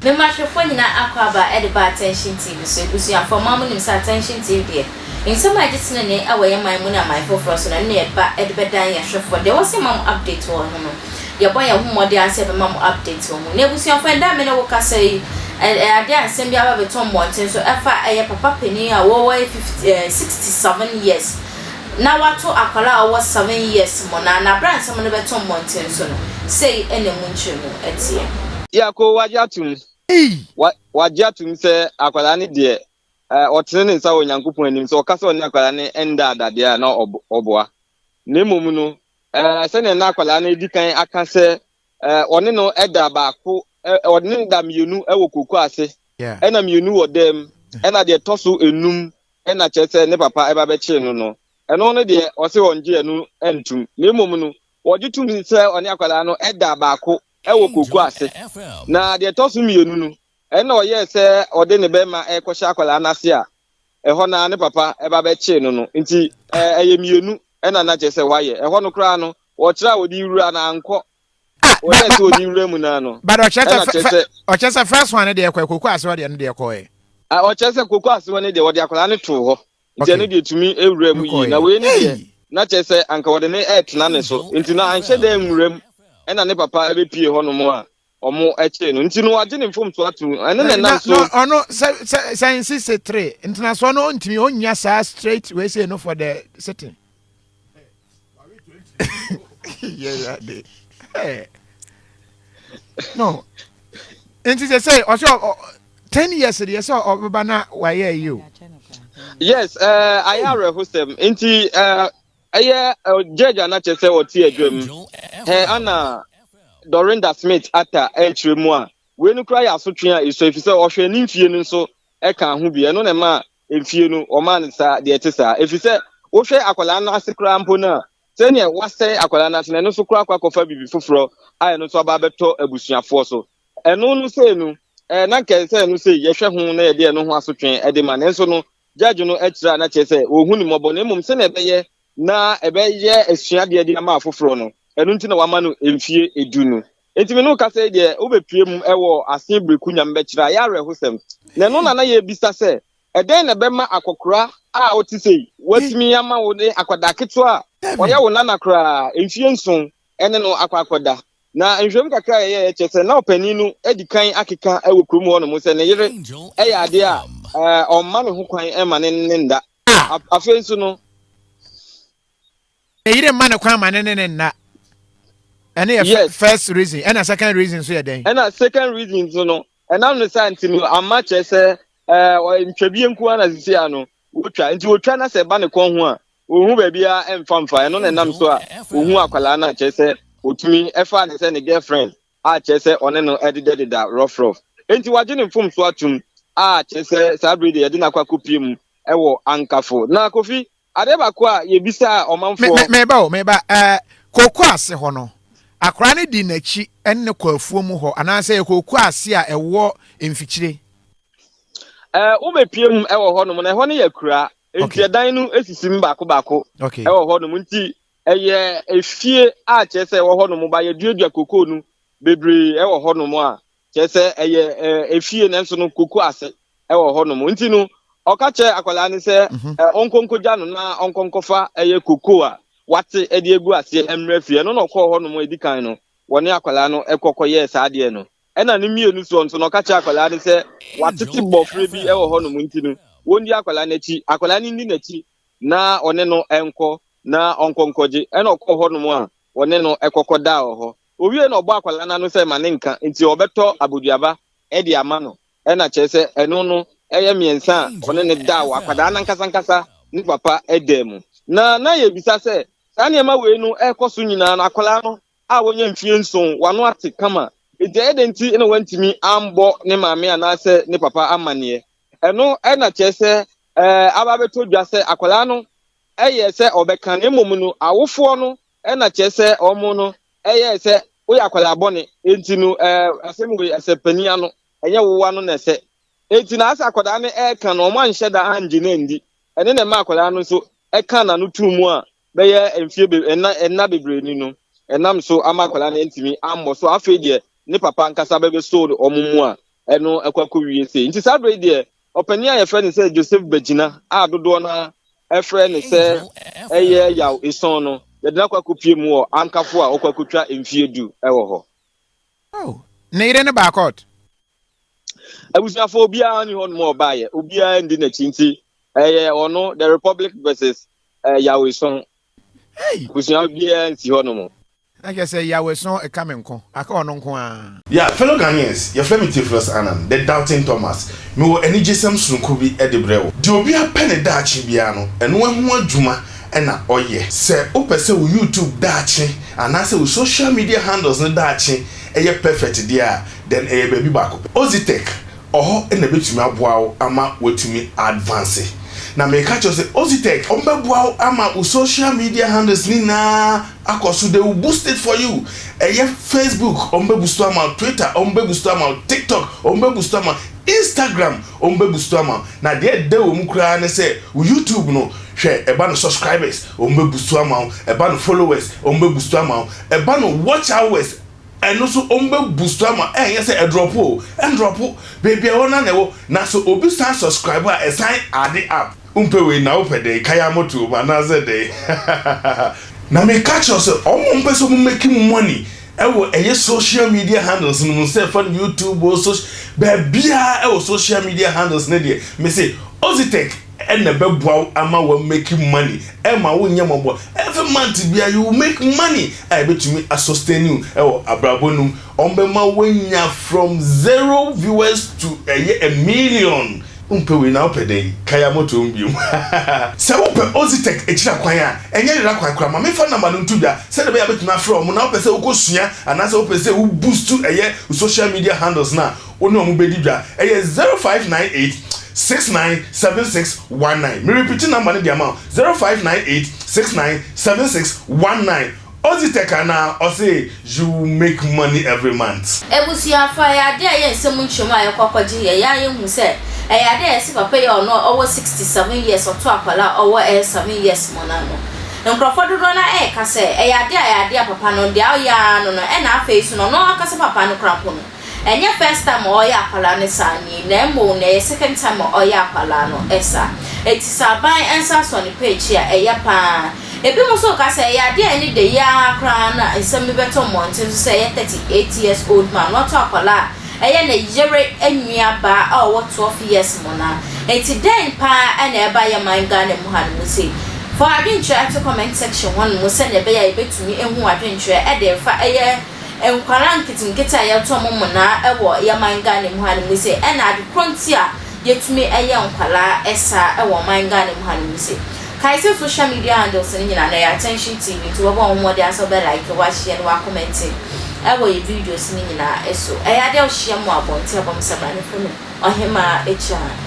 Mema ahwɛfoɔ nyinaa akwaaba de ba Attention TV so. Abusuafoɔ, mo ara monim sɛ Attention TV deɛ, nsɛm a ɛgye tenenee wɔ yɛn man mu ne aman foforɔ so no, ɛno na yɛba de bɛdan yɛn ahwɛfoɔ. Deɛ ɛwɔ sɛ yɛma mo update wɔ ho no, yɛbɔ yɛn ho mmɔden ara sɛ yɛbɛma mo update wɔ ho. Na abusuafoɔ, ɛnnɛ a me ne wo kasa yi, ɛyɛ adeɛ a nsɛm bi aba abɛtɔ mmɔnten so ɛfa ɛyɛ papa panin a wɔwɔ 50, 67 years, na wato akwadaa a ɔwɔ 7 years mmonnaa, na berɛ a nsɛm no bɛtɔ mmɔnten so no, sei na emu nkyerɛmu teɛ. Yako wagye atum. Wagye atum sɛ akwadaa no deɛ, ɔtene ne nsa wɔ Nyankopɔn anim sɛ ɔka sɛ ɔne akwadaa no nda adadeɛ a, na ɔboa. Na mmom no, sɛnea na akwadaa no di kan aka sɛ ɔne no da baako, ɔne no da mmienu wɔ koko ase, ɛna mmienu wɔ dɛm, ɛna deɛ ɛtɔ so enum ɛna kyerɛ sɛ ne papa ɛba bɛkyee no. Ɛno no deɛ, ɔsɛ ɔngye ɛno ntum. Na mmom no, wɔgye tum sɛ ɔne akwadaa no ɛda baako ɛwɔ koko ase, na deɛ ɛtɔ so mmienu no, ɛna ɔyɛɛ sɛ ɔde ne bɛrima ɛkɔhyɛ akwadaa no ase a, ɛhɔ na ne papa ɛba bɛkyee no. Nti ɛyɛ mmienu ɛna na kyerɛ sɛ wayɛ ɛhɔ no koraa no, wɔkyerɛ a wɔde wura na ankɔ, wɔyɛ sɛ wɔde wura mu naa no. But ɔkyerɛ sɛ ɔkyerɛ sɛ first one deɛ kɔ koko ase hɔ deɛ no deɛ kɔɛ. Ɔkyerɛ sɛ koko ase hɔ no deɛ, wɔde akwadaa no too hɔ, nti ɛno deɛ tumi ewura mu yie. Na wei ne deɛ, na kyerɛ sɛ anka wɔde ne ɛɛtena ne so, nti na anhyɛ dɛ nwura mu, ɛna ne papa ɛbɛpie hɔ nom a ɔmo ɛkyee no. Nti no, wagye ne mfomso ato, ɛno na ɛnam so. Ɔno sɛ nsisi three ntenasoɔ no, ɔntumi ɔnya saa straight wei say no for the sitting. Yeah, no, nti sɛ ɔsɛ 10 years deɛ sɛ ɔbɛba na wayɛ yi o. Yes, ayɛ awerɛhosɛm. Nti ɛyɛ judge a na kyerɛ sɛ ɔte adwa mu ɛ ana Dorinda Smith ata ɛkyerɛ mu a, wei no kora yɛ asotwe a ɛsɔ, ɛfiri sɛ ɔhwɛ ne mfie no nso ɛka ho bi. Ɛno na ɛma mfie no ɔmaa no saa deɛ ɛte saa, ɛfiri sɛ wohwɛ akwadaa no ase koraa mpo no a, sɛnea wasɛe akwadaa no ase no, ɛno nso koraa akɔ akɔfa biribi foforɔ a ɛno nso aba abɛtɔ abusuafoɔ so. Ɛno no sei no, na nkɛ sɛ ɛno sei yɛhwɛ ho na yɛde ɛno ho asotwe ɛde ma. Nanso no, judge no kyerɛ a na kyerɛ sɛ wɔhu ne mmɔbɔ, na mmom sɛnea ɛbɛyɛ na ɛbɛyɛ asuadeɛ de ama afoforɔ no, ɛno nti na wama no mfie 10 no. Nti me no kasa yi deɛ, wobɛpie mu ɛwɔ Ase Bereku Nyame bɛkyerɛ a, ɛyɛ awerɛhosɛm. Na ɛno na yɛbisa sɛ, ɛdɛn na ɛbɛma akɔkora a wote sei watumi ama wo ne akwadaa ketewa a ɔyɛ wo nana koraa mfie 7 ɛne no akɔ akɔda? Na nhwɛmu kakra a yɛyɛ kyerɛ sɛ na ɔpanin no adi kan akeka wɔ kurom hɔ nom sɛ ne yere ɛyɛ adeɛ a ɔmma ne ho kwan ɛma ne ne nda. Afei nso no, Ne yere mma ne kwan ma ne nna, ɛne yɛ first reason. Ɛna second reason nso yɛ dɛn? Ɛna second reason nso no, ɛnam ne saa nti no, ama kyerɛ sɛ ntwabie nko ara na sisi ano wotwa. Nti wotwa na sɛ ɛba ne kɔn ho a, ohun baabi a ɛmfa mfa. Ɛno na ɛnam so a ohun akwadaa no a kyerɛ sɛ otumi ɛfa ne sɛ ne girlfriend a kyerɛ sɛ ɔne no ɛdedadeda rough rough. Nti wagye ne mfomso atum a kyerɛ sɛ saa bere deɛ, yɛde no akɔ akɔpie mu ɛwɔ Ankafo. Na Kofi, adeɛ baako a yɛbisa ɔmanfoɔ. Meba o, meba. Koko ase hɔ no, akwaraa no di n'akyi ɛne ne kɔ afuo mu hɔ, anaasɛ yɛ koko ase a ɛwɔ mfikyire? Wobɛpie mu ɛwɔ hɔnom na ɛhɔ no yɛ kura, nti ɛdan no esisi mu baako baako ɛwɔ hɔnom. Nti ɛyɛ efie a kyerɛ sɛ ɛwɔ hɔnom ba yɛduadua koko no bebree ɛwɔ hɔnom a kyerɛ sɛ ɛyɛ efie, nanso no koko ase ɛwɔ hɔnom. Nti no, ɔka kyerɛ akwadaa no sɛ ɔnkɔnkɔgya no na ɔnkɔnkɔfa ɛyɛ koko a wate ɛde egu aseɛ mmerɛ fie. Ɛno na ɔkɔɔ hɔnom edi kan no, wɔne akwadaa no ɛkɔ kɔyɛɛ saa adeɛ no. Ɛna ne mmienu soɔ nso no, ɔka kyerɛ akwadaa no sɛ watete bɔfrɛ bi ɛwɔ hɔnom, nti no wɔndi akwadaa n'akyi, akwadaa no ndi n'akyi na ɔne no ɛnkɔ na ɔnkɔnkɔgye. Ɛna ɔkɔɔ hɔnom a wɔne no ɛkɔkɔ daa wɔ hɔ. Owie na ɔbɔ akwadaa n'ano sɛ ma ne nka, nti ɔbɛtɔ aboduaba ɛde ama no. Ɛna kyerɛ sɛ ɛno no ɛyɛ mmiɛnsa a ɔne ne daa wɔ akwadaa n'ankasa ne papa ɛdan mu. Na yɛbisa sɛ saa nneɛma wei no ɛrekɔ so nyinaa no, akwadaa no a wɔnyɛ mfie 7, wano ate kama, nti ɛyɛ dɛ nti na wantumi ambɔ ne maame anaasɛ ne papa amanneɛ? Ɛno ɛna kyerɛ sɛ aba abɛtɔ dwa sɛ akwadaa no ɛyɛ sɛ ɔbɛka, na mmom no, awofoɔ no ɛna kyerɛ sɛ ɔmo no ɛyɛ sɛ woyɛ akwadaa bɔne, nti no asɛm wei ɛsɛ panin ano, ɛnyɛ wowa no na ɛsɛ. Eti na asɛ akwadaa no ɛɛka no, ɔmo anhyɛ da angye no andi. Ɛne na ɛma akwadaa no nso ɛka n'ano tuu mu a bɛyɛ mfie be ɛna ɛna bebree ni no, ɛnam so ama akwadaa no ntumi ammɔ so. Afei deɛ, ne papa nkasa bɛbɛso ɔmo mu a ɛno ɛkɔ akɔwie sei. Nti saa berɛ yi deɛ, ɔpanin a yɛfrɛ no sɛ Joseph Bagyina a dodoɔ no ara ɛfrɛ no sɛ ɛyɛ Yaw Eson no, yɛde no akɔ akɔpue mu wɔ Ankafo a ɔkɔ akɔtwa mfeɛ du wɔ hɔ. Oh, ne yere no baa court? Abusuafo obiara ni hɔ nom a ɔbaeɛ, obiara ndi n'akyi nti ɛyɛ ɔno The Republic versus eh, Yaw Eson. Hey! Abusua biara nsi hɔ nom. Na kyerɛ sɛ Yahweh so ka me nko, aka ɔno nko ara. Yeah, fellow Ghanaians, yɛfrɛ me Theophilus Annan, the doubting Thomas. Mewɔ anigyesɛm sononko bi de brɛ wo. Deɛ obiara pɛ ne daakye biara no, ɛno ho adwuma na ɔyɛ. Sɛ wopɛ sɛ wo YouTube daakye anaasɛ wo social media handles no daakye yɛ perfect deɛ a, then ɛyɛ baabi baako pɛ. Ozitech Ɔhɔ na ɛbɛtumi aboa wo ama woatumi advance. Na meka kyerɛ wo sɛ Ozitech wɔbɛboa wo ama wo social media handles no nyinaa akɔ so, they will boost it for you. Ɛyɛ Facebook wɔn bɛ boost ama wo, Twitter wɔn bɛ boost ama wo, TikTok wɔn bɛ boost ama wo, Instagram wɔn bɛ boost ama wo. Na deɛ ɛda wɔ mu koraa ne sɛ wo YouTube no, hwɛ ɛba no subscribers wɔn bɛ boost ama wo, ɛba no followers wɔn bɛ boost ama wo, ɛba no watch hours Ɛno nso wɔn bɛ boost ama ɛnyɛ sɛ ɛdrɔpo o, ɛndrɔpo, baabi a ɛwɔ no ara na ɛwɔ, na sɛ obi san subscribe a ɛsan add up. Wompɛ wei na wopɛ dɛn? Kaya moto mu anaasɛ dɛn? Na meka kyerɛ wo sɛ wɔn a wɔpɛ sɛ wɔn make money ɛwɔ ɛyɛ social media handles no mu sɛ ɛfa no YouTube o, social baabiara ɛwɔ social media handles no deɛ mese Ozitech ɛna ɛbɛboa wo ama wa make money ɛma wo nyɛ mmɔbɔ every month biara you will make money a ɛbɛtumi a sustain you ɛwɔ abrabɔ no mu wɔn bɛma wanya from zero viewers to ɛyɛ a million. Wompɛ wei na wopɛ dɛn? Kaya moto mu biom. Sɛ wopɛ Ozitech akyira kwan a, ɛnyɛ yera kwan koraa. Ma memfa number no nto dwa sɛdeɛ ɛbɛyɛ a wobɛtumi afrɛ wɔn na wopɛ sɛ wokɔsua anaasɛ wopɛ sɛ wo boost ɛyɛ wo social media handles no a, Wo ne wɔn bɛdi dwa. Ɛyɛ 0598 69 76 19. Me repeat number no de ama wo, 0598 69 76 19. Ozitech anaa? Ɔse you will make money every month. Abusuafo, ɛyɛ ade a ɛyɛ nsɛm nkyerɛmu a yɛkɔ akɔgye yɛ, yɛ a yɛhu sɛ ɛyɛ ade a yɛse papa yi a ɔno ɔwɔ 67 years ɔto akwadaa a ɔwɔ ɛyɛ 7 years mu no ano. Nkurɔfoɔ dodoɔ no ara ɛreka sɛ ɛyɛ ade a ɛyɛ ade a papa no deɛ ɔyɛ ara no no ɛna afei nso no ɔno ankasa papa no koraa mpo no Ɛnyɛ first time a ɔyɛ akwadaa no saa nie na mmom na ɛyɛ second time a ɔyɛ akwadaa no saa. Enti sɛ aban nsa sɔ ne pɛ akyi a ɛyɛ paa. Ebinom nso reka sɛ ɛyɛ adeɛ a ɛne da yi ara koraa na nsɛm bi bɛtɔ mmɔnten so sɛ ɛyɛ 38 years old man na ɔtɔ akwadaa a ɛyɛ ne yere nua baa a ɔwɔ 12 years mu no a. Enti dɛn paa na ɛreba yɛn man Ghana mu ha no mu sei? Fa w'adwenkyerɛ to comment section hɔ nom sɛdeɛ ɛbɛyɛ a yɛbɛtumi ahu w'adwenkyerɛ de refa ɛyɛ Nkwadaa nketenkete a yɛto wɔn mmonaa wɔ yɛn man Ghana mu ha no mu sei, ɛna ade korɔ nti a yɛtumi yɛ nkwadaa saa wɔ ɔman Ghana mu ha no mu sei. Kae sɛ social media handles no nyinaa no ɛyɛ Attention TV nti wobɛbɔ wo ho mmɔden ara sɛ wobɛ like, woahyɛ na woakɔmɛnte wɔ yɛn videos no nyinaa so. Ɛyɛ adeɛ a wohyia mu wɔ abɔnten a bɔ me sɛ bra na frɛ me Ɔhemaa Akyaa.